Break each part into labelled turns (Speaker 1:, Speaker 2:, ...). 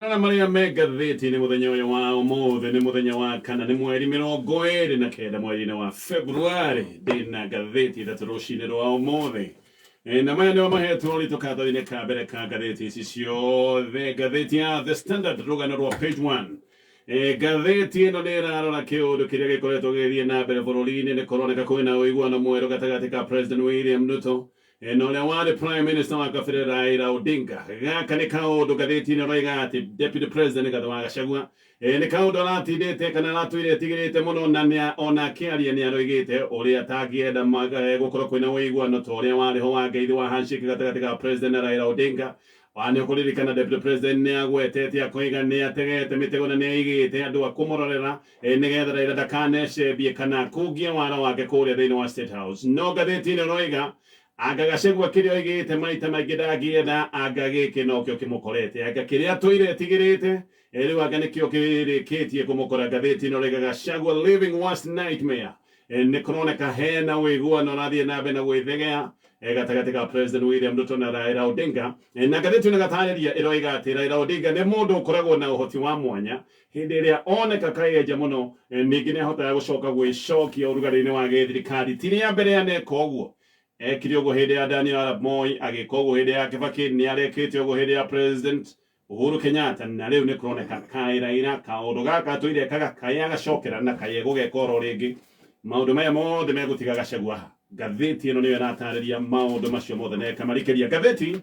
Speaker 1: Na marĩa me ngathĩti-inĩ mũthenya ũyũ wa ũmũthĩ nĩ mũthenya wa kana nĩ mweri 29 mweri-inĩ wa Februarĩ. Ndĩna ngathĩti ithatũ rũcinĩ rwa ũmũthĩ. Na maya nĩmo mahetwo ũritũ karatathi-inĩ ka mbere ka ngathĩti ici ciothe. Ngathĩti ya The Standard rũgano rwa page 1. Ngathĩti ĩno nĩ ĩrarora kĩũndũ kĩrĩa gĩkoretwo gĩgĩthiĩ na mbere bũrũri-inĩ. Nĩ kũroneka kwĩna ũiguano mwerũ gatagatĩ ka President William Ruto na ũrĩa warĩ Prime Minister wa kabere Raila Odinga. Gaka nĩ kaũndũ ngathĩti ĩno ĩroiga atĩ Deputy President Rigathi wa Gachagua nĩ kaũndũ aratindĩte kana aratũire etigĩrĩte mũno, na nĩ ona akĩaria nĩ aroigĩte ũrĩa atangĩenda gũkorwo kwĩna ũiguano ta ũrĩa warĩ ho wa ngeithi wa handshake gatagatĩ ka President na Raila Odinga. Wa nĩ ũkũririkana Deputy President nĩ agwetete akoiga nĩ ategete mĩtego na nĩ aigĩte andũ a kũmũrorera nĩgetha Raila ndakanecembie kana akungie wara wake kũrĩa thĩinĩ wa State House. No ngathĩti ĩno ĩroiga anga Gachagua kĩrĩa oigĩte maita maingĩ ndangĩenda, anga gĩkĩ nokĩo kĩmũkorete, anga kĩrĩa atũire etigĩrĩte rĩu anga nĩkĩo kĩrĩkĩtie kũmũkora. Ngathĩti ĩno ĩroiga Gachagua living worst nightmare. Nĩ kũroneka hena ũiguano ũrathiĩ na mbere na gwĩthegea gatagatĩ ka President William Ruto na Raila Odinga. Na ngathĩti ĩno ĩgatarĩria ĩroiga atĩ Raila Odinga nĩ mũndũ ũkoragwo na ũhoti wa mwanya hĩndĩ ĩrĩa oneka kaenja mũno, ningĩ nĩ ahotaga gũcoka gwĩcokia ũrugarĩ-inĩ wa gĩthirikari. Ti rĩa mbere aneka ũguo, ekire ũguo hĩndĩ ya Daniel Arap Moi, agĩka ũguo hĩndĩ ya Kibaki, nĩ arekĩte ũguo hĩndĩ ya President Uhuru Kenyatta, na rĩu nĩ kũroneka kaĩ Raila kaũndũ gaka atũire ekaga kaĩ agacokera na kaĩ egũgeka oro rĩngĩ. Maũndũ maya mothe megũtiga Gachagua haha. Ngathĩti ĩno nĩyo ĩratarĩria maũndũ macio mothe na ĩkamarikĩria. Ngathĩti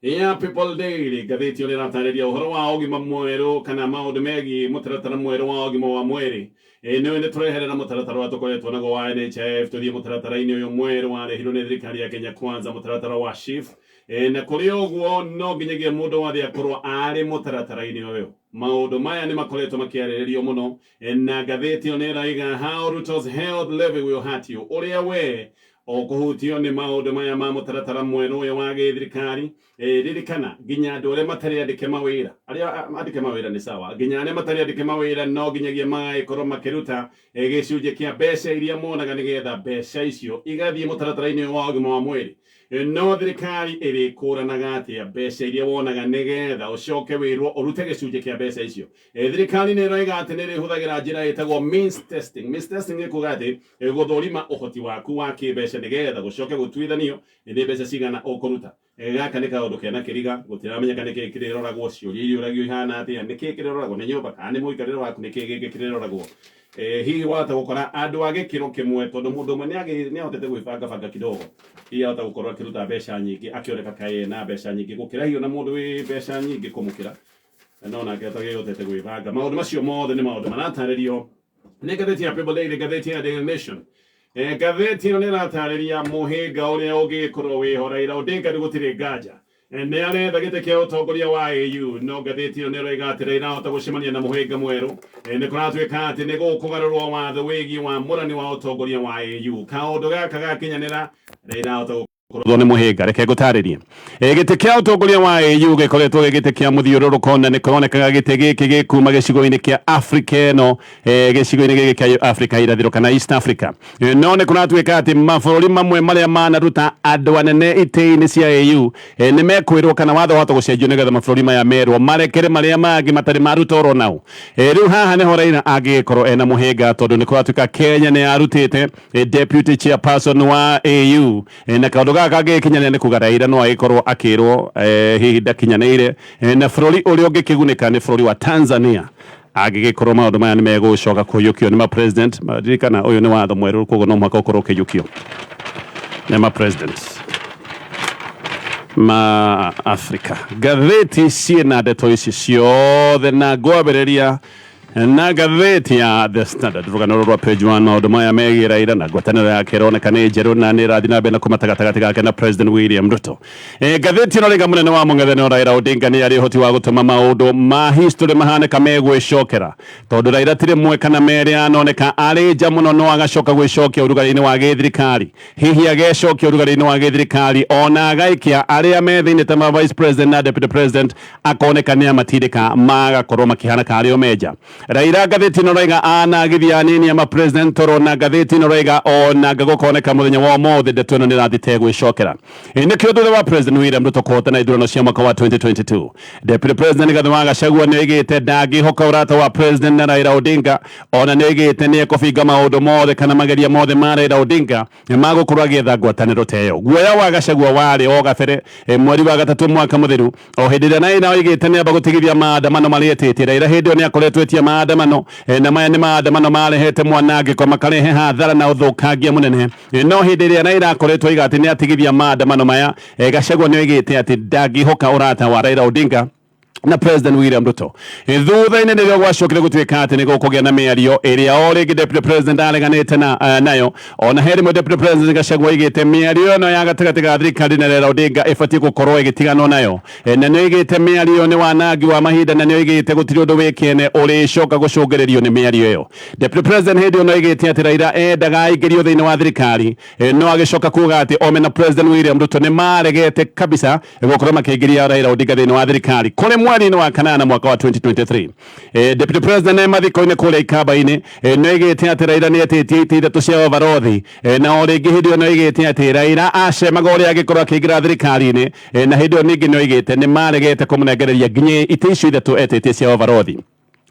Speaker 1: ya People Daily, ngathĩti ĩyo nĩ ĩratarĩria ũhoro wa ũgima mwerũ kana maũndũ megiĩ mũtaratara mwerũ wa ũgima wa mwĩrĩ. Nĩwe nĩ tũreherera mũtaratara ũrĩa tũkoretwo naguo wa NHIF tũthiĩ mũtaratara-inĩ ũyũ mwerũ warehirwo nĩ thirikari ya Kenya Kwanza, mũtaratara wa SHIF. Na kũrĩ ũguo no nginyagia mũndũ wothe akorwo arĩ mũtaratara-inĩ ũyũ. Maũndũ maya nĩ makoretwo makĩarĩrĩrio mũno, na ngathĩti ĩyo nĩ ĩraiga how Ruto's health levy will hurt you, ũrĩa we ũkũhutio nĩ maũndũ maya ma mũtaratara mwerũ ũyũ wa gĩthirikari. Ririkana nginya andũ arĩa matarĩ andĩke mawĩra, arĩa andĩke mawĩra nĩ sawa, nginya arĩa matarĩ andĩke mawĩra no nginyagia magagĩkorwo makĩruta gĩcunjĩ kĩa mbeca iria monaga nĩgetha mbeca icio igathiĩ mũtaratara-inĩ ũyũ wa ũgima wa mwĩrĩ. No thirikari ĩrĩkũranaga atĩa mbeca iria wonaga nĩgetha ũcoke wĩrwo ũrute gĩcunjĩ kĩa mbeca icio? Thirikari nĩ ĩroiga atĩ nĩ ĩrĩhũthagĩra njĩra ĩtagwo means testing. Means testing nĩ kuga atĩ gũthũrima ũhoti waku wa kĩmbeca nĩgetha gũcoke gũtuithanio nĩ mbeca cigana ũkũruta. Gaka nĩ kaũndũ kena kĩriga, gũtiramenyeka nĩkĩ kĩrĩroragwo, ciũria irĩũragio ihana atĩa, nĩkĩ kĩrĩroragwo, nĩ nyũmba kana nĩ mũikarĩre waku, nĩkĩ gĩkĩ kĩrĩroragwo. Hihi wahota gũkora andũ a gĩkĩro kĩmwe, tondũ mũndũ ũmwe nĩ ahotete gwĩbangabanga kidogo, hihi ahota gũkorwo akĩruta mbeca nyingĩ, akĩoneka kaĩ ena mbeca nyingĩ gũkĩra hihi ona mũndũ wĩ mbeca nyingĩ kũmũkĩra, no nake atagĩhotete gwĩbanga. Maũndũ macio mothe nĩ maũndũ maratarĩrio nĩ ngathĩti ya People Daily, ngathĩti ya Daily Nation. Ngathĩti ĩno nĩ ĩratarĩria mũhĩnga ũrĩa ũngĩgĩkorwo wĩho Raila Odinga nĩ gũtirĩ nganja nĩ aretha gĩtĩ kĩa ũtongoria wa AU, no ngathĩti ĩno nĩ ĩroiga atĩ Raila ahota gũcemania na mũhĩnga mwerũ. Nĩ kũratuĩka atĩ nĩ gũkũgarũrwo watho wĩgiĩ wamũrani wa ũtongoria wa AU. Kaũndũ gaka gakinyanĩra, Raila ahota gũkorwo nĩ mũhĩnga. Reke ngũtarĩrie. Gĩtĩ kĩa ũtongoria wa AU gĩkoretwo gĩ gĩtĩ kĩa mũthiũrũrũko, na nĩ kũronekaga gĩtĩ gĩkĩ gĩkuma gĩcigo-inĩ kĩa Afrika ĩno, gĩcigo-inĩ gĩkĩ kĩa Afrika irathĩro kana East Africa. No nĩ kũratuĩka atĩ mabũrũri mamwe marĩa manaruta andũ anene itĩ-inĩ cia AU nĩ mekwĩrwo kana watho wahota gũcenjio nĩgetha mabũrũri maya merwo marekere marĩa mangĩ matarĩ maruta oro nao. Rĩu haha nĩho Raila angĩgĩkorwo ena mũhĩnga, tondũ nĩ kũratuĩka Kenya nĩ yarutĩte deputy chairperson wa AU, na kaũndũ gaka kangĩgĩkinyanĩra nĩ kuga Raila no agĩkorwo akĩrwo hihi ndakinyanĩire, na bũrũri ũrĩa ũngĩkĩgunĩka nĩ bũrũri wa Tanzania angĩgĩkorwo maũndũ maya nĩ megũcoka kũiyũkio nĩ ma president. Ririkana ũyũ nĩ watho mwerũ, koguo no mũhaka ũkorwo ũkĩiyũkio nĩ ma president ma Africa. Ngathĩti ciĩna ndeto ici ciothe, na ngwambĩrĩria na ngathĩti ya The Standard, rũgano rwa page 1, maũndũ maya megiĩ Raila na ngwatanĩro yake ĩroneka nĩ njerũ na nĩ ĩrathiĩ na mbere na kũmata gatagatĩ gake na President William Ruto. Ngathĩti ĩno rĩga mũnene wa mũng'ethanĩro Raila Odinga nĩ arĩ ũhoti wa gũtũma maũndũ ma history mahanĩka megwĩcokera, tondũ Raila ti rĩmwe kana merĩ anoneka arĩ nja mũno no agacoka gwĩcokia ũrugarĩ-inĩ wa gĩthirikari. Hihi agecokia ũrugarĩ-inĩ wa gĩthirikari ona agaikia arĩa me thĩinĩ ta ma vice president na deputy president, akoneka nĩ amatindĩka magakorwo makĩhana karĩ o menja. Raila ngathĩti ĩno raiga anagithia anini ama president toro na ngathĩti ĩno raiga ona gũkoneka mũthenya wa ũmũthĩ ndeto ĩno nĩrathiĩ gwĩcokera. Nĩkĩo thutha wa President William Ruto kũhotana ithurano cia mwaka wa 2022, Deputy President Rigathi wa Gachagua nĩoigĩte ndangĩhoka ũrata wa President na Raila Odinga, ona nĩoigĩte nĩekũbinga maũndũ mothe kana mageria mothe ma Raila Odinga magũkorwo agĩetha ngwatanĩro ta ĩyo. Guoya wa Gachagua warĩ o gabere mweri wa gatatũ mwaka mũthiru, o hĩndĩ ĩrĩa Raila oigĩte nĩamba gũtigithia maandamano marĩa etĩtie. Raila hĩndĩ ĩyo nĩakoretwo etia maandamano, na maya nĩ maandamano marehete mwanangĩko, makarehe hathara na ũthũkangia mũnene. No hĩndĩ ĩrĩa Raila akoretwo oiga atĩ nĩatigithia maandamano maya, Gachagua nĩoigĩte atĩ ndangĩhoka ũrata wa Raila Odinga na President William Ruto. Thutha-inĩ nĩrĩo gwacokire gũtuĩka atĩ nĩ gũkũgĩa na mĩario ĩrĩa o rĩngĩ Deputy President areganĩte na nayo. Ona he rĩmwe Deputy President Gachagua oigĩte mĩario ĩno ya gatagatĩ ga thirikari na Raila Odinga ĩbatiĩ gũkorwo ĩgĩtiganwo nayo. Na nĩoigĩte mĩario ĩyo nĩ wanangi wa mahinda, na nĩoigĩte gũtirĩ ũndũ wĩ kĩene ũrĩcoka gũcũngĩrĩrio nĩ mĩario ĩyo. Deputy President hĩndĩ ĩyo nĩoigĩte atĩ Raila endaga aingĩrio thĩinĩ wa thirikari, no agĩcoka kuga atĩ ome na President William Ruto nĩ maregete kabisa gũkorwo makĩingĩria Raila Odinga thĩinĩ wa thirikari kũrĩ mweri-inĩ wa kanana mwaka wa 2023. Deputy President e mathiko-inĩ kũrĩa Ikamba-inĩ nĩoigĩte atĩ Raila nĩetĩtie itĩ ithatũ cia ũbarothi, na o rĩngĩ hĩndĩ ĩyo nĩoigĩte atĩ Raila acemaga ũrĩa angĩkorwo akĩingĩra thirikari-inĩ, na hĩndĩ ĩyo ningĩ nĩoigĩte nĩmaregete kũmũnengereria nginya itĩ icio ithatũ etĩtie cia ũbarothi.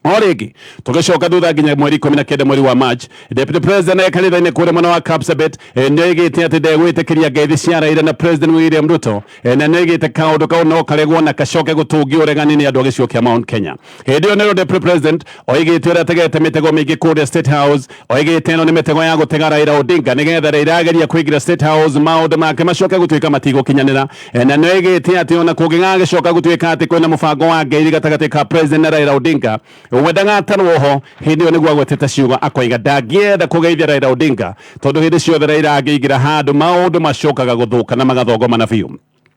Speaker 1: O rĩngĩ tũgĩcoka thutha nginya mweri 19 mweri wa March, Deputy President e kanitha-inĩ kũrĩa mwena wa Kapsabet nĩoigĩte atĩ ndegwĩtĩkĩria ngeithi cia Raila na President William Ruto, na nĩoigĩte kaũndũ kau no karegwo na kacoke gũtũngio ũregani nĩ andũ a gĩcigo kĩa Mount Kenya. Hĩndĩ ĩyo nĩrĩo Deputy President oigĩte ũrĩa ategete mĩtego mĩingĩ kũrĩa State House, oigĩte ĩno nĩ mĩtego ya gũtega Raila Odinga nĩgetha Raila ageria kũingĩra State House maũndũ make macoke gũtuĩka matigũkinyanĩra, na nĩoigĩte atĩ ona kũngĩgagĩcoka gũtuĩka atĩ kwĩna mũbango wa ngeithi gatagatĩ ka President na Raila Odinga, we ndagatarwo ho. Hĩndĩ ĩyo nĩguo agwetete ciugo akoiga ndangĩenda kũgeithia Raila Odinga tondũ hĩndĩ ciothe Raila angĩingĩra handũ maũndũ macokaga gũthũka na magathongomana biũ.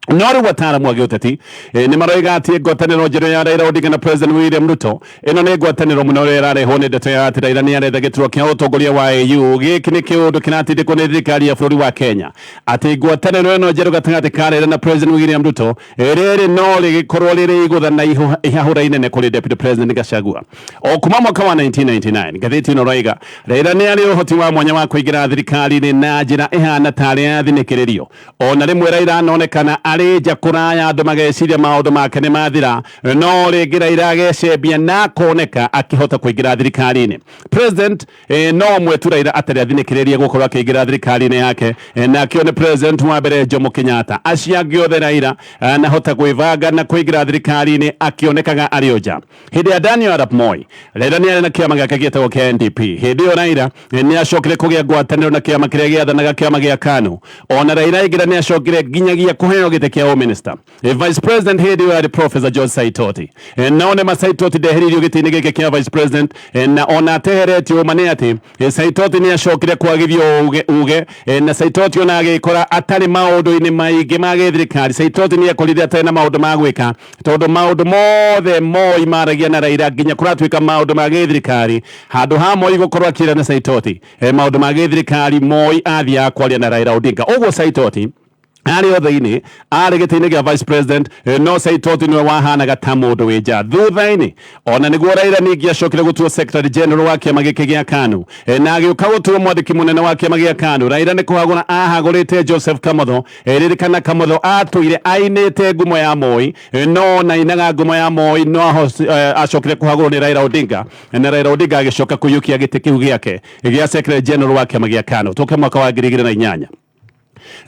Speaker 1: No rĩu ataaramu a gĩũteti nĩ maroiga atĩ ngwatanĩro njerũ ya Raila Odinga na President William Ruto ĩno nĩ ngwatanĩro mũno ĩrĩa ĩrarehwo nĩ ndeto ya atĩ Raila nĩ aretha gĩturwa kĩa ũtongoria wa AU. Gĩkĩ nĩ kĩũndũ kĩratindĩkwo nĩ thirikari ya bũrũri wa Kenya atĩ ngwatanĩro ĩno njerũ gatagatĩ ka Raila na President William Ruto rĩrĩ no rĩgĩkorwo rĩrĩ igũtha na ihahũra inene kũrĩ Deputy President Gachagua. O kuma mwaka wa 1999 ngathĩti ĩno raiga Raila nĩ arĩ ũhoti wa mwanya wa kũingĩra thirikari-inĩ na njĩra ĩhana tarĩ ya thinĩkĩrĩrio. Ona rĩmwe Raila anonekana arĩ nja kũraya andũ mageciria maũndũ make nĩ mathira, no rĩngĩ Raila agecembia na akoneka akĩhota kũingĩra thirikari-inĩ. President no ũmwe tu Raila atarĩ athinĩkĩrĩria gũkorwo akĩingĩra thirikari-inĩ yake, nakĩo nĩ President wa mbere Jomo Kenyatta. Acio angĩ othe Raila anahota gwĩbanga na kũingĩra thirikari-inĩ akĩonekaga arĩ o nja. Hĩndĩ ya Daniel Arap Moi, Raila nĩ arĩ na kĩama gĩake gĩetagwo kĩa NDP. Hĩndĩ ĩyo Raila nĩ acokire kũgĩa ngwatanĩro na kĩama kĩrĩa gĩathanaga, kĩama gĩa KANU. Ona Raila aingĩra nĩ acokire nginyagia kũheo gĩtĩ kĩa ũminista. Vice President hĩndĩ ĩyo yarĩ Professor George Saitoti. No nĩ ma Saitoti ndeheririo gĩtĩ-inĩ gĩkĩ kĩa Vice President, na ona ateheretio ũma nĩ atĩ Saitoti nĩ acokire kwagithio uge, na Saitoti ona agĩkora atarĩ maũndũ-inĩ maingĩ ma gĩthirikari. Saitoti nĩ ekorire atarĩ na maũndũ ma gwĩka tondũ maũndũ mothe Moi maragia na Raila nginya kũratuĩka maũndũ ma gĩthirikari. Handũ ha Moi gũkorwo akĩaria na Saitoti maũndũ ma gĩthirikari, Moi athiaga kwaria na Raila Odinga. Ũguo Saitoti arĩ o thĩinĩ arĩ gĩtĩ-inĩ gĩa vice president, no Saitoti nĩwe wahanaga ta mũndũ wĩ nja. Thutha-inĩ ona nĩguo Raila ningĩ acokire gũtuo secretary general wa kĩama gĩkĩ gĩa KANU, na agĩũka gũtuo mwandĩki mũnene wa kĩama gĩa KANU. Raila nĩ kũhagũra ahagũrĩte Joseph Kamotho. Ririkana Kamotho atũire ainĩte ngumo ya Moi, no na ainaga ngumo ya Moi, no acokire kũhagũrwo nĩ Raila Odinga, na Raila Odinga agĩcoka kũiyũkia gĩtĩ kĩu gĩake gĩa secretary general wa kĩama gĩa KANU. Tũke mwaka wa 2008,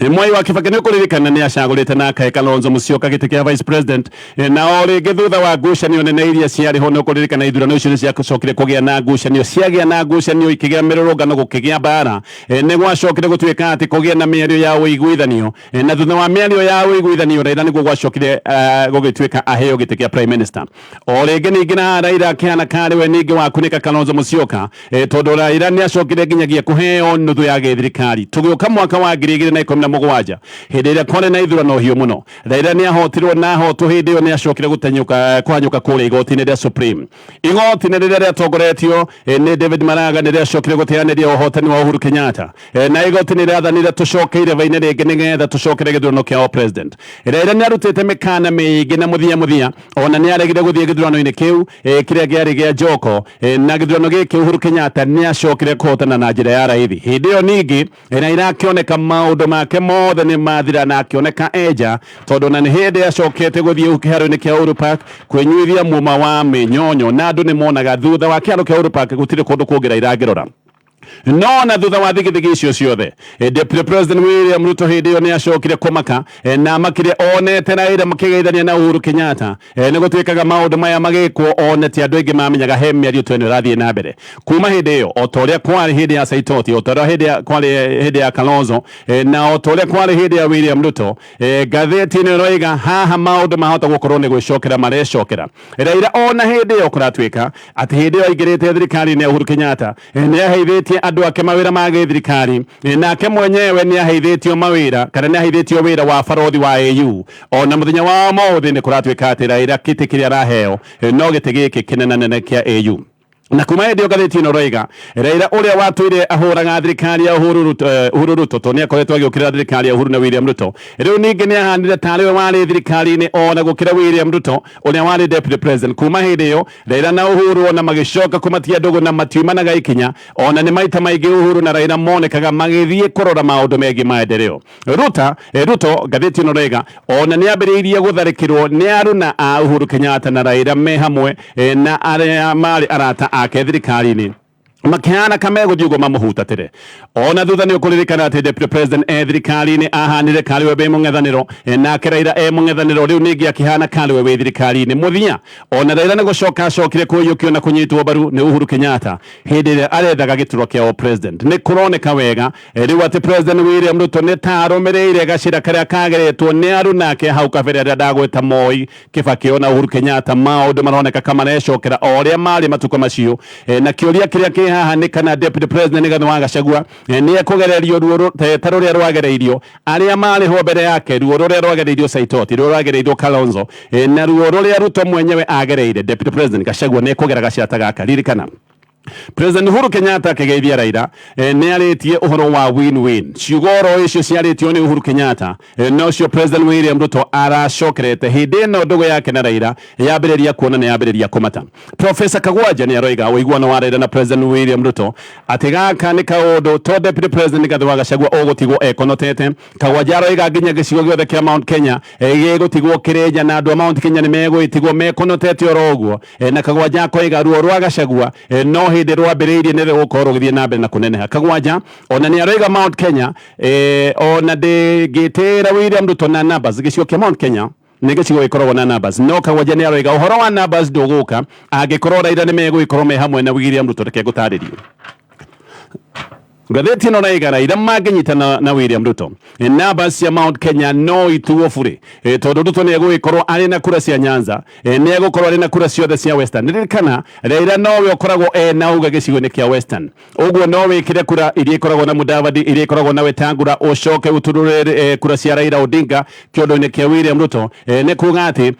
Speaker 1: Mwai wa Kibaki nĩ ũkũririkana nĩ acagũrĩte na akahe Kalonzo Musyoka gĩtĩ kĩa vice president, na o rĩngĩ thutha wa ngucanio nene iria ciarĩ ho, nĩ ũkũririkana ithurano icio nĩ ciacokire kũgĩa na ngucanio, ciagĩa na ngucanio ikĩgĩa mĩrũrũngano, gũkĩgĩa mbara. Nĩ gwacokire gũtuĩka atĩ kũgĩa na mĩario ya ũiguithanio, na thutha wa mĩario ya ũiguithanio Raila nĩguo gwacokire gũgĩtuĩka aheo gĩtĩ kĩa prime minister. O rĩngĩ ningĩ na Raila akĩhana karĩ we ningĩ wakunĩka Kalonzo Musyoka, tondũ Raila nĩ acokire nginyagia kũheo nuthu ya gĩthirikari. Tũgĩũka mwaka wa 2017. 2017, hĩndĩ ĩrĩa kwarĩ na ithurano hiũ mũno. Raila nĩ ahotirwo na ahotwo. Hĩndĩ ĩyo nĩ acokire gũtenyũka kũhanyũka kũrĩa igoti-inĩ rĩa Supreme. Igoti-inĩ rĩrĩa rĩatongoretio nĩ David Maraga nĩ rĩacokire gũteanĩria ũhotani wa Uhuru Kenyatta, na igoti nĩ rĩathanire tũcoke ireba-inĩ rĩngĩ nĩgetha tũcokere gĩthurano kĩa o president. Raila nĩ arutĩte mĩkana mĩingĩ na mũthia mũthia ona nĩ aregire gũthiĩ gĩthurano-inĩ kĩu kĩrĩa kĩarĩ gĩa Joko, na gĩthurano gĩkĩ Uhuru Kenyatta nĩ acokire kũhotana na njĩra ya raithi. Hĩndĩ ĩyo ningĩ Raila akĩoneka maũndũ make mothe nĩ mathira na akĩoneka enja, tondũ na nĩ hĩndĩ acokete gũthiĩ kĩharo-inĩ kĩa Uhuru Park kwĩnyuithia muma wa mĩnyonyo, na andũ nĩ monaga thutha wa kĩharo kĩa Uhuru Park gũtirĩ kũndũ kũngĩ Raila angĩrora. No na thutha wa thigithigi icio ciothe, Deputy President William Ruto hĩndĩ ĩyo nĩ acokire kũmaka, na amakire onete Raila makĩgeithania na Uhuru Kenyatta. Nĩ gũtuĩkaga maũndũ maya magĩkwo one ti andũ aingĩ mamenyaga he mĩario ta ĩno ĩrathiĩ na mbere kuma hĩndĩ ĩyo, o ta ũrĩa kwarĩ hĩndĩ ya Saitoti, o ta ũrĩa hĩndĩ ya kwarĩ hĩndĩ ya Kalonzo, na o ta ũrĩa kwarĩ hĩndĩ ya William Ruto. Ngathĩti ĩno ĩroiga haha maũndũ mahota gũkorwo nĩ gwĩcokera marecokera. Raila ona hĩndĩ ĩyo kũratuĩka atĩ hĩndĩ ĩyo aingĩrĩte thirikari-inĩ ya Uhuru Kenyatta, nĩ aheithĩtie andũ ake mawĩra ma gĩthirikari, nake mwenyewe nĩ aheithĩtio mawĩra kana nĩ aheithĩtio wĩra wa barothi wa AU. Ona mũthenya wa ũmũthĩ nĩ kũratuĩka atĩ Raila kĩtĩ kĩrĩa araheo no gĩtĩ gĩkĩ kĩnenanene kĩa AU. Na kuma hĩndĩ ĩyo, ngathĩti ĩno ĩroiga Raila ũrĩa watũire ahũraga thirikari ya Uhuru Ruto, Uhuru Ruto tondũ nĩ akoretwo agĩũkĩrĩra thirikari ya Uhuru na William Ruto, rĩu ningĩ nĩ ahanire tarĩ we warĩ thirikari-inĩ ona gũkĩra William Ruto ũrĩa warĩ deputy president. Kuma hĩndĩ ĩyo Raila na Uhuru ona magĩcoka kũmatia ndũgũ na matiumanaga ikinya. Ona nĩ maita maingĩ Uhuru na Raila monekaga magĩthiĩ kũrora maũndũ megiĩ maendeleo. Ruto, ngathĩti ĩno ĩroiga, ona nĩ ambĩrĩirie gũtharĩkĩrwo nĩ aruna a Uhuru Kenyatta na Raila me hamwe na arĩa marĩ arata ake thirikari-inĩ, makĩhana kamegũthiĩ ũguo mamũhutatĩre. Ona thutha nĩ ũkũririkana atĩ deputy president e thirikari-inĩ ahanire karĩ we wĩ mũng'ethanĩro, nake Raila e mũng'ethanĩro, rĩu ningĩ akĩhana karĩ we wĩ thirikari-inĩ. Mũthia ona Raila nĩ gũcoka acokire kũiyũkio na kũnyitwo mbaru nĩ Uhuru Kenyatta hĩndĩ ĩrĩa arethaga gĩturwa kĩa o president. Nĩ kũroneka wega rĩu atĩ President William Ruto nĩ ta arũmĩrĩire gacĩra karĩa kageretwo nĩ arunake hau kabere arĩa ndagweta, Moi, Kibaki ona Uhuru Kenyatta. Maũndũ maroneka kamarecokera o ũrĩa marĩ matukũ macio. Na kĩũria kĩrĩa kĩ haha nĩ kana Deputy President Rigathi wa Gachagua nĩ ekũgererio ruo ta rũrĩa rwagereirio arĩa marĩ ho mbere yake, ruo rũrĩa rwagereirio Saitoti, ruo rwagereirio Kalonzo, na ruo rũrĩa Ruto mwenyewe agereire. Deputy President Gachagua nĩ ekũgera gacĩra ta gaka? Ririkana President Uhuru Kenyatta akĩgeithia Raila, nĩ arĩtie ũhoro wa win-win. Ciugo oro icio ciarĩtio nĩ Uhuru Kenyatta, nocio President William Ruto aracokerete hĩndĩ ĩno ndũgũ yake na Raila yambĩrĩria kuona nĩ yambĩrĩria kũmata. Professor Kagwanja nĩ aroiga ũiguano wa Raila na President William Ruto atĩ gaka nĩ kaũndũ to Deputy President Rigathi wa Gachagua ũgũtigwo ekonotete. Kagwanja aroiga nginya gĩcigo gĩothe kĩa Mount Kenya gĩgũtigwo kĩrĩnja na andũ a Mount Kenya nĩ megũgĩtigwo mekonotete oro ũguo. Na Kagwanja akoiga ruo rwa Gachagua no hĩndĩ rwambĩrĩirie, nĩ rũgũkorwo rũgĩthiĩ na mbere na kũneneha. Kagwanja ona nĩ aroiga Mount Kenya, ona ndĩngĩtĩĩra William Ruto na numbers, gĩcigo kĩa Mount Kenya nĩ gĩcigo gĩkoragwo na numbers, no Kagwanja nĩ aroiga ũhoro wa numbers ndũgũka angĩkorwo Raila nĩ megũgĩkorwo me hamwe na William Ruto. Reke ngũtarĩrie. Ngathĩti ĩno raiga Raila mangĩnyitana na William Ruto, numbers cia Mount Kenya no ituo burĩ, tondũ Ruto nĩ egũgĩkorwo arĩ na kura cia Nyanza, nĩ egũkorwo arĩ na kura ciothe cia Western. Ririkana Raila nowe ũkoragwo ena uga gĩcigo-inĩ kĩa Western, ũguo no wĩkĩre kura iria ikoragwo na Mudavadi, iria ikoragwo na Wetangula, ũcoke ũturũre kura cia Raila Odinga kĩondo-inĩ kĩa William Ruto. Nĩ kuga atĩ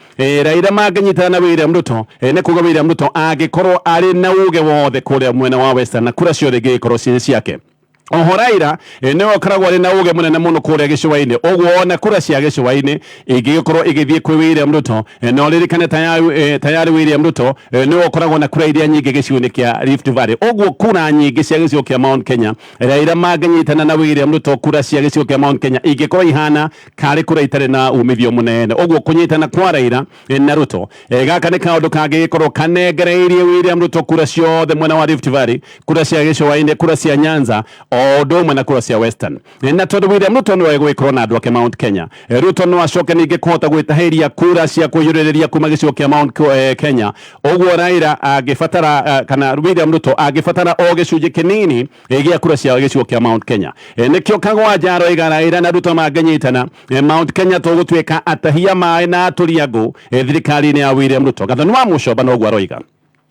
Speaker 1: Raila mangĩnyitana na William Ruto, nĩ kuga William Ruto angĩkorwo arĩ na uge wothe kũrĩa mwena wa Western na kura ciothe ingĩgĩkorwo cirĩ ciake. Oho Raila nĩwe ũkoragwo arĩ na uge mũnene mũno kũrĩa gĩcũa-inĩ, ũguo ona kura cia gĩcũa-inĩ ingĩgĩkorwo igĩthiĩ kwĩ William Ruto. Na ũririkane tayari William Ruto nĩwe ũkoragwo na kura iria nyingĩ gĩcigo-inĩ kĩa Rift Valley, ũguo kura nyingĩ cia gĩcigo kĩa Mount Kenya, Raila mangĩnyitana na William Ruto, kura cia gĩcigo kĩa Mount Kenya ingĩkorwo ihana karĩ kura itarĩ na umithio mũnene. Ũguo kũnyitana kwa Raila na Ruto, gaka nĩ kaũndũ kangĩgĩkorwo kanengereirie William Ruto kura ciothe mwena wa Rift Valley, kura cia gĩcũa-inĩ, kura cia Nyanza, o ũndũ ũmwe na kura cia Western. Na tondũ William Ruto nĩwe egũgĩkorwo na andũ ake Mount Kenya, Ruto no acoke ningĩ kũhota gwĩtahĩria kura cia kũiyũrĩrĩria kuma gĩcigo kĩa Mount Kenya. Ũguo Raila angĩbatara kana William Ruto angĩbatara o gĩcunjĩ kĩnini gĩa kura cia gĩcigo kĩa Mount Kenya. Nĩkĩo Kagwanja aroiga Raila na Ruto mangĩnyitana, Mount Kenya tũgũtuĩka atahia maĩ na atũria ngũ thirikari-inĩ ya William Ruto. Gathoni wa Mũcomba noguo aroiga.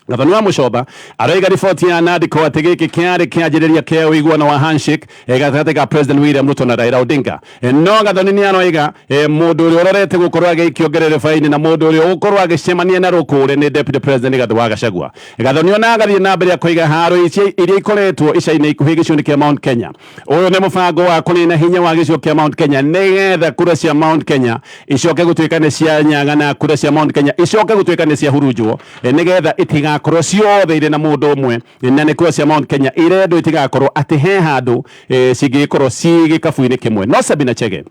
Speaker 1: Gathoni wa Mucoba aroiga riboti ya Nandiko atĩ gĩkĩ kĩarĩ kĩanjĩrĩria kĩa ũiguano wa handshake gatagatĩ ka President William Ruto na Raila Odinga. No Gathoni nĩ aroiga mũndũ ũrĩa ũrorete gũkorwo agĩikio ngerereba-inĩ na mũndũ ũrĩa ũgũkorwo agĩcemania na rũkũrĩ nĩ Deputy President Rigathi wa Gachagua. Gathoni ona agathiĩ na mbere akoiga haro ici iria ikoretwo ica-inĩ ikuhĩ gĩcigo-inĩ kĩa Mount Kenya. Ũyũ nĩ mũbango wa kũnina hinya wa gĩcigo kĩa Mount Kenya nĩgetha kura cia Mount Kenya icoke gũtuĩka nĩ cia nyaga na kura cia Mount Kenya icoke gũtuĩka nĩ cia hurunjwo nĩgetha itigakorwo ciothe irĩ na mũndũ ũmwe, na nĩ kura cia Mount Kenya irendwo itigakorwo atĩ he handũ cingĩgĩkorwo ci gĩkabu-inĩ kĩmwe. No Sabina Chege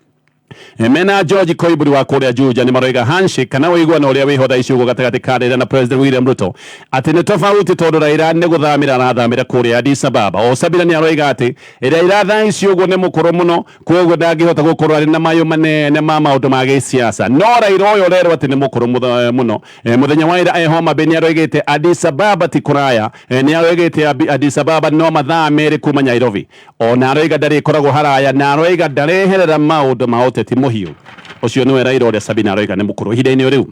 Speaker 1: mena George Koimburi wa kũrĩa Juja nĩ maroiga handshake kana ũiguano ũrĩa wĩho thaa ici ũguo gatagatĩ ka Raila na President William Ruto atĩ nĩ tofauti tondũ Raila nĩ gũthamĩra arathamĩra kũrĩa Addis Ababa. O Sabina nĩ aroiga atĩ Raila thaa ici ũguo nĩ mũkũrũ mũno, koguo ndangĩhota gũkorwo arĩ na mayũ manene ma maũndũ ma gĩsiasa. No Raila ũyũ ũrerwo atĩ nĩ mũkũrũ mũno, mũthenya wa ira e Homa Bay nĩ aroigĩte Addis Ababa ti kũraya, nĩ aroigĩte Addis Ababa no mathaa merĩ kuma Nairobi. Ona aroiga ndarĩkoragwo haraya na aroiga ndareherera maũndũ ma ũteti mũhiũ. Ũcio nĩwe Raila ũrĩa Sabina aroiga nĩ mũkũrũ ihinda-inĩ o rĩu.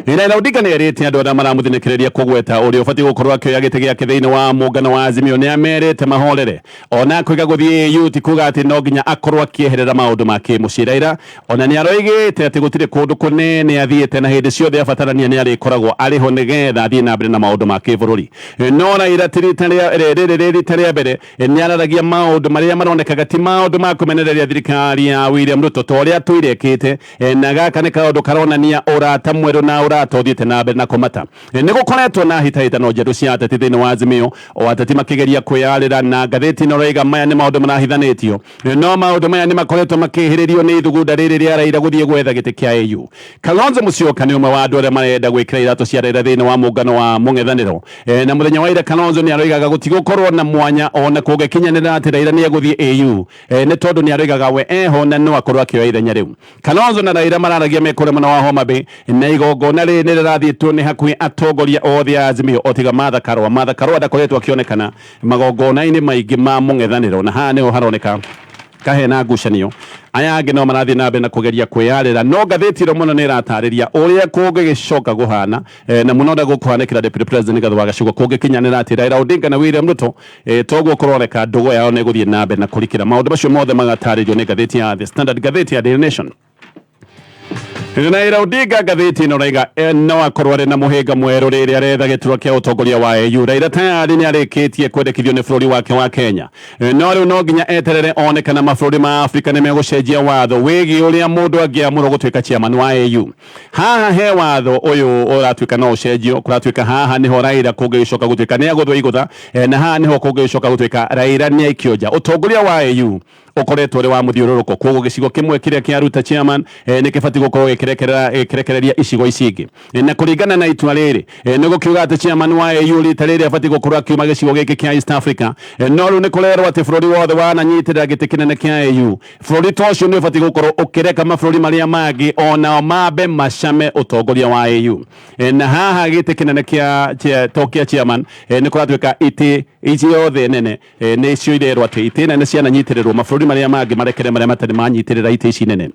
Speaker 1: Raila Odinga nĩ erĩte andũ arĩa maramũthinĩkĩrĩria kũgweta ũrĩa ũbatiĩ gũkorwo akĩoya gĩtĩ gĩake thĩinĩ wa mũngano wa Azimio nĩ amerĩte mahorere. Ona akoiga gũthiĩ AU ti kuga atĩ no nginya akorwo akĩeherera maũndũ ma kĩmũciĩ. Raila ona nĩ aroigĩte atĩ gũtirĩ kũndũ kũnene athiĩte na hĩndĩ ciothe abatarania nĩ arĩkoragwo arĩ ho nĩgetha athiĩ na mbere na maũndũ ma kĩbũrũri. No Raila ti rita rĩa rĩrĩ rĩ rita rĩa mbere nĩ araragia maũndũ marĩa maronekaga ti maũndũ ma kũmenereria thirikari ya William Ruto ta ũrĩa atũire ĩkĩte, na gaka nĩ kaũndũ karonania ũrata mwerũ na ũrata ũthiĩte na mbere na kũmata. Nĩ gũkoretwo na hĩtahĩtano njerũ cia ateti thĩinĩ wa Azimio, o ateti makĩgeria kwĩyarĩra, na ngathĩti ĩno ĩroiga maya nĩ maũndũ marahithanĩtio. No maũndũ maya nĩ makoretwo makĩhĩrĩrio nĩ ithugunda rĩrĩ rĩa Raila gũthiĩ gwetha gĩtĩ kĩa AU. Kalonzo Musyoka nĩ ũmwe wa andũ arĩa marenda gwĩkĩra iratũ cia Raila thĩinĩ wa mũngano wa mũng'ethanĩro. Na mũthenya wa ira Kalonzo nĩ aroigaga gũtigũkorwo na mwanya ona kũngĩkinyanĩra atĩ Raila nĩ egũthiĩ AU, nĩ tondũ nĩ aroigaga we eho na no akorwo akĩoya ithenya rĩu. Kalonzo na Raila mararagia me kũrĩa mwena wa Homa Bay, na igongona rĩrĩ nĩ rĩrathiĩtwo nĩ hakuhĩ atongoria othe a Azimio o tiga Martha Karua. Martha Karua ndakoretwo akĩonekana magongona-inĩ maingĩ ma mũng'ethanĩro, na haha nĩho haroneka kahena ngucanio. Aya angĩ no marathiĩ na mbere na kũgeria kwĩyarĩra, no ngathĩti ĩno mũno nĩ ĩratarĩria ũrĩa kũngĩgĩcoka kũhana, na mũno ũrĩa gũkũhanĩkĩra Deputy President Rigathi wa Gachagua kũngĩkinyanĩra atĩ Raila Odinga na William Ruto, toguo kũroneka ndũgũ yao nĩ ĩgũthiĩ na mbere na kũrikĩra. Maũndũ macio mothe magatarĩrio nĩ ngathĩti ya The Standard, ngathĩti ya Daily Nation. Raila Odinga ngathĩti ĩno raiga no akorwo arĩ na mũhĩnga mwerũ rĩrĩa aretha gĩturwa kĩa ũtongoria wa AU. Raila tayari nĩ arĩkĩtie kwendekithio nĩ bũrũri wake wa Kenya, no rĩu no nginya eterere one kana mabũrũri ma Afrika nĩ megũcenjia watho wĩgiĩ ũrĩa mũndũ angĩamũrwo gũtuĩka chairman wa AU. Haha he watho ũyũ ũratuĩka no ũcenjio, kũratuĩka haha nĩho Raila kũngĩgĩcoka gũtuĩka nĩ agũthwo igũtha, na haha nĩho kũngĩgĩcoka gũtuĩka Raila nĩ aikio nja. Ũtongoria wa AU ũkoretwo ũrĩ wa mũthiũrũrũko, kwoguo gĩcigo kĩmwe kĩrĩa kĩaruta chairman nĩ kĩbatiĩ gũkorwo gĩkĩrekereria icigo ici ingĩ. Na kũringana na itua rĩrĩ, nĩ gũkiuga atĩ chairman wa AU rita rĩrĩ abatiĩ gũkorwo akiuma gĩcigo gĩkĩ kĩa East Africa. No rĩu nĩ kũrerwo atĩ bũrũri wothe wananyitĩrĩra gĩtĩ kĩnene kĩa AU, bũrũri ta ũcio nĩ ũbatiĩ gũkorwo ũkĩreka mabũrũri marĩa mangĩ onao mambe macame ũtongoria wa AU. Na haha gĩtĩ kĩnene kĩa to kĩa chairman, nĩ kũratuĩka itĩ ciothe nene nĩcio irerwo atĩ itĩ nene ciananyitĩrĩrwo, mabũrũri marĩa mangĩ marekere marĩa matarĩ manyitĩrĩra itĩ ici nene.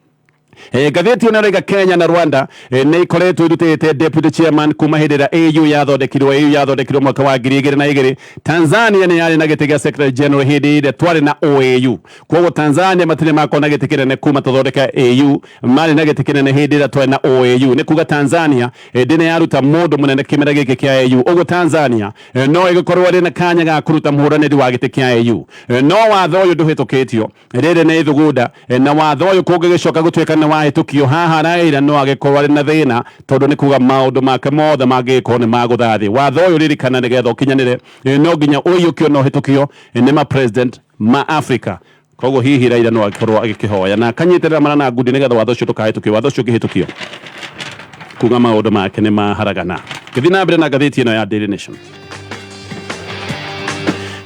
Speaker 1: Ngathĩti ĩno ĩroiga Kenya na Rwanda nĩ ikoretwo irutĩte deputy chairman kuma hĩndĩ ĩrĩa AU yathondekirwo. AU yathondekirwo mwaka wa 2002. Tanzania nĩ yarĩ na gĩtĩ gĩa secretary general hĩndĩ ĩrĩa twarĩ na OAU. Koguo Tanzania matirĩ makorwo na gĩtĩ kĩnene kuma tũthondeke AU, marĩ na gĩtĩ kĩnene hĩndĩ ĩrĩa twarĩ na OAU. Nĩ kuga Tanzania hĩndĩ nĩ yaruta mũndũ mũnene kĩmera gĩkĩ kĩa AU. Ũguo Tanzania no ĩgĩkorwo ĩrĩ na kanya ga kũruta mũhũranĩri wa gĩtĩ kĩa AU. No watho ũyũ ndũhĩtũkĩtio, rĩrĩ nĩ ithugunda, na watho ũyũ kũngĩgĩcoka gũtuĩka nĩ wahĩtũkio, haha Raila no agĩkorwo arĩ na thĩna, tondũ nĩ kuga maũndũ make mothe mangĩgĩkorwo nĩ magũtha thĩ. Watho ũyũ ririkana, nĩgetha ũkinyanĩre no nginya ũiyũkio na ũhĩtũkio nĩ ma president ma Africa. Koguo hihi Raila no agĩkorwo agĩkĩhoya na akanyitĩrĩra mara na ngundi nĩgetha watho ũcio ndũkahĩtũkio. Watho ũcio ũngĩhĩtũkio, kuga maũndũ make nĩ maharagana. Ngĩthiĩ na mbere na ngathĩti ĩno ya Daily Nation.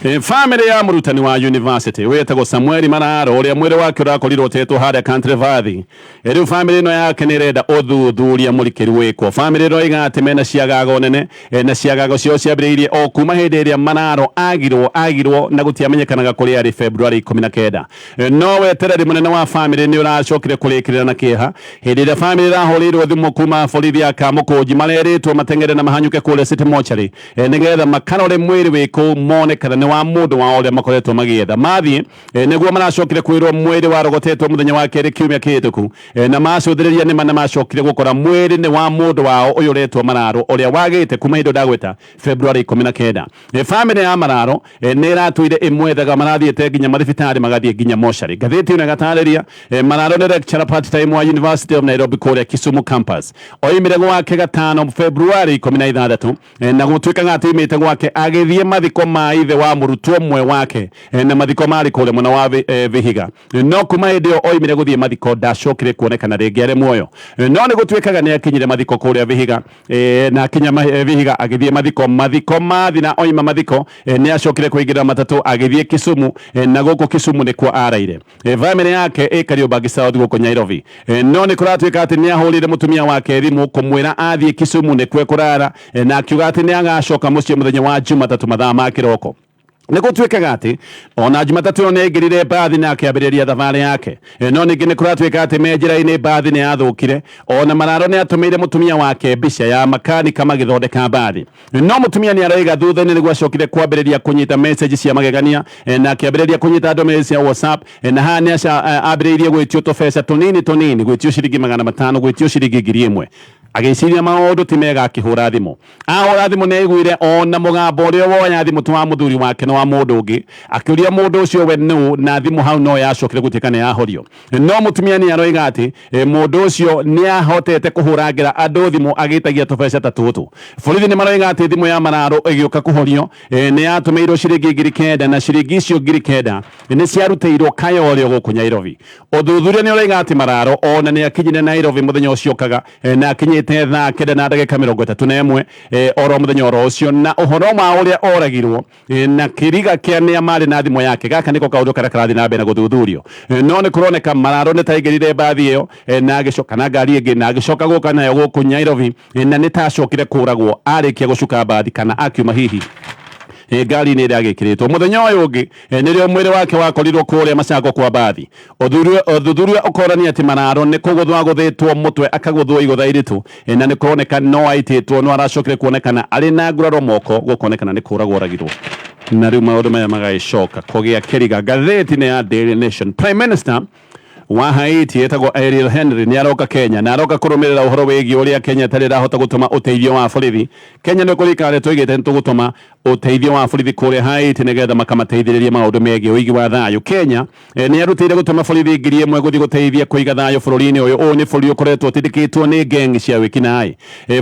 Speaker 1: Family ya mũrutani wa university wĩtagwo Samuel Mararo ũrĩa mwĩrĩ wake ũrakorirwo ũtetwo harĩa Country Vathi. Rĩu family ĩno yake nĩ ĩrenda ũthuthuria mũrikĩru wĩkwo. Family ĩroiga atĩ mena ciagago nene na ciagago ciao ciambĩrĩirie o kuma hĩndĩ ĩrĩa Mararo agirwo na gũtiamenyekanaga kũrĩa arĩ February 19. No wetereri mũnene wa family nĩ ũracokire kũrĩkĩrĩra na kĩeha hĩndĩ ĩrĩa family ĩrahũrĩirwo thimũ kuma borithi ya Kamũkũnji marerĩtwo mateng'ere na mahanyũke kũrĩa City Mortuary nĩgetha makarore mwĩrĩ wĩ kũu mone kana nĩ wa mũndũ wao ũrĩa makoretwo magĩetha. Mathiĩ nĩguo maracokire kwĩrwo mwĩrĩ warogotetwo mũthenya wa kerĩ kiumia kĩhĩtũku, na macũthĩrĩria nĩma nĩ macokire gũkora mwĩrĩ nĩ wa mũndũ wao ũyũ ũretwo Mararo ũrĩa wagĩte kuma hĩndĩ ndagwĩta February 19. Family ya Mararo nĩ ĩratũire ĩmwethaga, marathiĩte nginya mathibitarĩ, magathiĩ nginya mocarĩ. Ngathĩti ĩno ĩgatarĩria Mararo nĩ lecturer part time wa University of Nairobi kũrĩa Kisumu campus. Oimire gwake gatano February 16, na gũtuĩkaga atĩ oimĩte gwake agĩthiĩ mathiko ma ithe wa mũrutwo ũmwe wake, na mathiko marĩ kũrĩa mwena wa Vihiga. No kuma hĩndĩ ĩyo oimire gũthiĩ mathiko ndacokire kuonekana rĩngĩ arĩ muoyo. No nĩ gũtuĩkaga nĩ akinyire mathiko kũrĩa Vihiga, na akinya Vihiga agĩthiĩ mathiko, mathiko mathira oima mathiko nĩ acokire kũingĩra matatũ agĩthiĩ Kisumu, na gũkũ Kisumu nĩkuo araire. Family yake ĩ Kariobangi South gũkũ Nairobi. No nĩ kũratuĩka atĩ nĩ ahũrĩire mũtumia wake thimũ kũmwĩra athiĩ Kisumu nĩkuo ekũrara, na akiuga atĩ nĩ agacoka mũciĩ mũthenya wa Jumatatũ mathaa ma kĩroko. Nĩ gũtuĩkaga atĩ ona Jumatatũ ĩyo nĩ aingĩrire mbathi na akĩambĩrĩria thabarĩ yake. No ningĩ nĩ kũratuĩka atĩ me njĩra-inĩ mbathi nĩ yathũkire. Ona Mararo nĩ atũmĩire mũtumia wake mbica ya makanika magĩthondeka mbathi. No mũtumia nĩ aroiga thutha-inĩ nĩguo acokire kwambĩrĩria kũnyita message cia magegania, na akĩambĩrĩria kũnyita ndũmĩrĩri cia WhatsApp, na haha nĩ ambĩrĩirie gwĩtio tũbeca tũnini tũnini, gwĩtio ciringi 500, gwĩtio ciringi 1000. Agĩciria maũndũ ti mega akĩhũra thimũ. Ahũra thimũ nĩ aiguire ona mũgambo ũrĩa woya thimũ ti wa mũthuri wake nĩ wa mũndũ ũngĩ. Akĩũria mũndũ ũcio we nũ, na thimũ hau no yacokire gũtuĩka nĩ yahorio. No mũtumia nĩ aroiga atĩ mũndũ ũcio nĩ ahotete kũhũrangĩra andũ thimũ agĩtagia tũbeca ta tũtũ. Borithi nĩ maroiga atĩ thimũ ya Mararo ĩgĩũka kũhorio nĩ yatũmĩirwo ciringi 9,000, na ciringi icio 9,000 nĩ ciarutĩirwo Kayole gũkũ Nairobi. Ũthuthuria nĩ ũroiga atĩ Mararo ona nĩ akinyire Nairobi mũthenya ũcio okaga, na akinyĩte thaa 9 na ndagĩka 31, oro mũthenya oro ũcio. Na ũhoro wa ũrĩa oragirwo na kĩriga kĩa nĩa marĩ na thimũ yake, gaka nĩko kaũndũ karĩa karathiĩ na mbere na gũthuthurio. No nĩ kũroneka Mararo nĩ taingĩrire mbathi ĩyo na agĩcoka na ngari ĩngĩ na agĩcoka gũka nayo gũkũ Nairobi, na nĩ tacokire kũragwo arĩkia gũcuka mbathi kana akiuma hihi ngari-inĩ ĩrĩa agĩkĩrĩtwo. Mũthenya ũyũ ũngĩ nĩrĩo mwĩrĩ wake wakorirwo kũrĩa Macango kwa mbathi. Ũthuthuria ũkonania atĩ Mararo nĩ kũgũthwo agũthĩtwo mũtwe akagũthwo igũtha iritũ, na nĩ kũroneka no aitĩtwo, no aracokire kuonekana arĩ na nguraro moko, gũkonekana nĩ kũragwo oragirwo. Na rĩu maũndũ maya magagĩcoka kũgĩa kĩriga. Ngathĩti-inĩ ya Daily Nation, Prime Minister wa Haiti etagwo Ariel Henry nĩ aroka Kenya na aroka kũrũmĩrĩra ũhoro wĩgiĩ ũrĩa Kenya ĩtarĩ ĩrahota gũtũma ũteithio wa borithi. Kenya nĩ kũrikara tũigĩte nĩ tũgũtũma ũteithio wa borithi kũrĩa Haiti nĩgetha makamateithĩrĩrie maũndũ megiĩ ũigi wa thayũ. Kenya nĩ yarutĩire gũtũma borithi 1,000 gũthiĩ gũteithia kũiga thayũ bũrũri-inĩ ũyũ. Ũyũ nĩ bũrũri ũkoretwo ũtindĩkĩtwo nĩ gang cia wĩkinaĩ.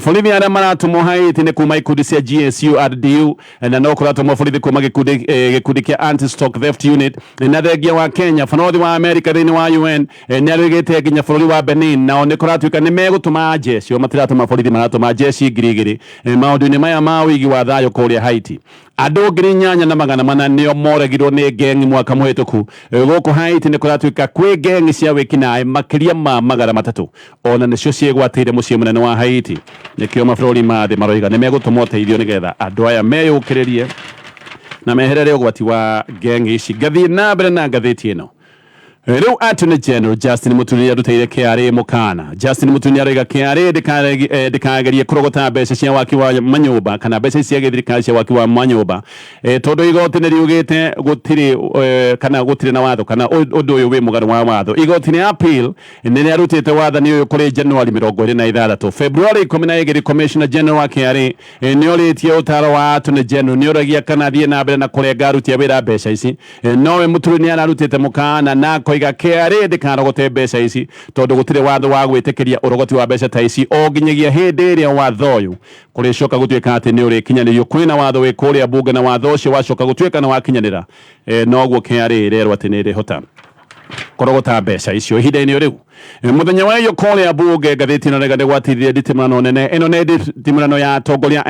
Speaker 1: Borithi arĩa maratũmwo Haiti nĩ kuma ikundi cia GSU, RDU, na no kũratũmwo borithi kuma gĩkundi kĩa Anti-Stock Theft Unit. Na thengia wa Kenya, balothi wa Amerika thĩinĩ wa UN nĩ arũgĩte nginya bũrũri wa Benin, nao nĩ kũratuĩka nĩ megũtũma jeshi, o matiratũma borithi, maratũma jeshi 2,000 maũndũ-inĩ maya ma ũigi wa thayũ kũrĩa Haiti. Andũ 8,400 nĩo moragirwo nĩ gengi mwaka mũhĩtũku. Gũkũ Haiti nĩ kũratuĩka kwĩ gengi cia wĩkinaĩ makĩria ma 300, ona nĩcio ciĩgwatĩire mũciĩ mũnene wa Haiti. Nĩkĩo mabũrũri ma thĩ maroiga nĩ megũtũma ũteithio nĩgetha andũ aya meyũkĩrĩrie na meherere ũgwati wa gengi ici. Ngathiĩ na mbere na ngathĩti ĩno. Rĩu Attorney General Justin Muturi nĩarutĩire KRA mũkana. Justin Muturi nĩaroiga KRA ndĩkagerie kũrogota mbeca cia waki wa manyũmba kana mbeca cia gĩthirikari cia waki wa manyũmba, tondũ igoti nĩ riugĩte gũtirĩ, kana gũtirĩ na watho kana ũndũ ũyũ wĩ mũgarũ wa watho. Igoti rĩa appeal nĩ rĩarutĩte wathani ũyũ kũrĩ January 26. February 12 Commissioner General wa KRA nĩ orĩtie ũtaro wa Attorney General, nĩ oragia kana athiĩ na mbere na kũrenga aruti a wĩra mbeca ici. Nowe Muturi nĩ ararutĩte mũkana na akoiga KRA ndĩkarogote mbeca ici tondũ gũtirĩ watho wa gwĩtĩkĩria ũrogoti wa mbeca ta ici o nginyagia hĩndĩ ĩrĩa watho ũyũ kũrĩcoka gũtuĩka atĩ nĩ ũrĩkinyanĩrio. Kwĩna watho wĩ kũrĩa bunge na watho ũcio wacoka gũtuĩka nĩ wakinyanĩra, noguo KRA ĩrerwo atĩ nĩ ĩrĩhota kũrogota mbeca icio ihinda-inĩ rĩu. Muthenya wa iyo kũrĩa bunge, ngathĩti ĩno rega nĩ nditimũrano nene. Ĩno nĩ nditimũrano ya atongoria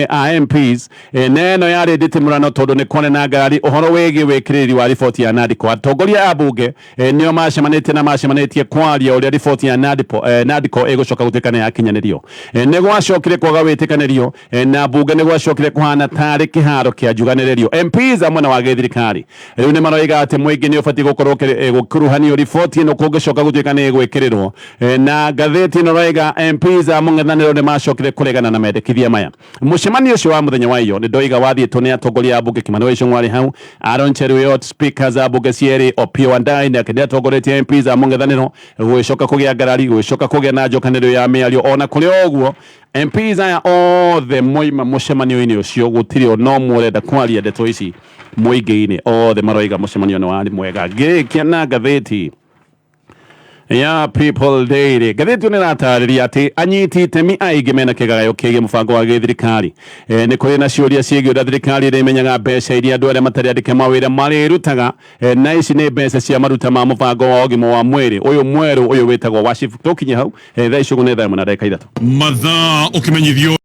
Speaker 1: a MPs, na ĩno yarĩ nditimũrano tondũ nĩ kwarĩ na ngarari ũhoro wĩgiĩ wĩkĩrĩri wa riboti ya NADCO. Atongoria a bunge nĩo macemanĩtie na macemanĩtie kwaria ũrĩa riboti ya NADCO ĩgũcoka gũtuĩka nĩ yakinyanĩrio. Nĩ gwacokire kwaga wĩtĩkanĩrio, na bunge nĩ gwacokire kũhana tarĩ kĩharo kĩa njuganĩrĩrio. MPs a mwena wa gĩthirikari rĩu nĩ maroiga atĩ mũingĩ nĩ ũbatiĩ gũkorwo gũkuruhanio riboti ĩno kũngĩcoka gũtuĩka nĩ ĩgwĩkĩrĩrwo. Na ngathĩti ĩno roiga MPs a mũng'ethanĩro nĩ macokire kũregana na mendekithia maya. Mũcemanio ũcio wa mũthenya wa iyo nĩ ndoiga wathiĩtwo nĩ atongoria a bunge. Kimani wa Ichung'wa arĩ hau, Aaron Cheruiyot, speakers a bunge cierĩ, Opiyo Wandayi nake nĩ atongoretie MPs a mũng'ethanĩro. Gũgĩcoka kũgĩa ngarari, gũgĩcoka kũgĩa na njokanĩrĩro ya mĩario. Ona kũrĩ o ũguo, MPs aya othe moima mũcemanio-inĩ ũcio, gũtirĩ ona ũmwe ũrenda kwaria ndeto ici mũingĩ-inĩ. Othe maroiga mũcemanio nĩ warĩ mwega. Ngĩrĩkia na ngathĩti ya People Daily, ngathĩti ĩyo nĩ ĩratarĩria atĩ anyiti itemi aingĩ mena kĩgagayo kĩgiĩ mũbango wa gĩthirikari. Nĩ kũrĩ na ciũria ciĩgiĩ ũrĩa thirikari ĩrĩmenyaga mbeca iria andũ arĩa matarĩ andĩke mawĩra marĩrutaga, na ici nĩ mbeca cia maruta ma mũbango wa ũgima wa mwĩrĩ ũyũ mwerũ, ũyũ wĩtagwo wa SHIF. Tũkinye hau. Thaa ici ũguo nĩ thaa 1 na ndagĩka 3.
Speaker 2: Mathaa ũkĩmenyithio.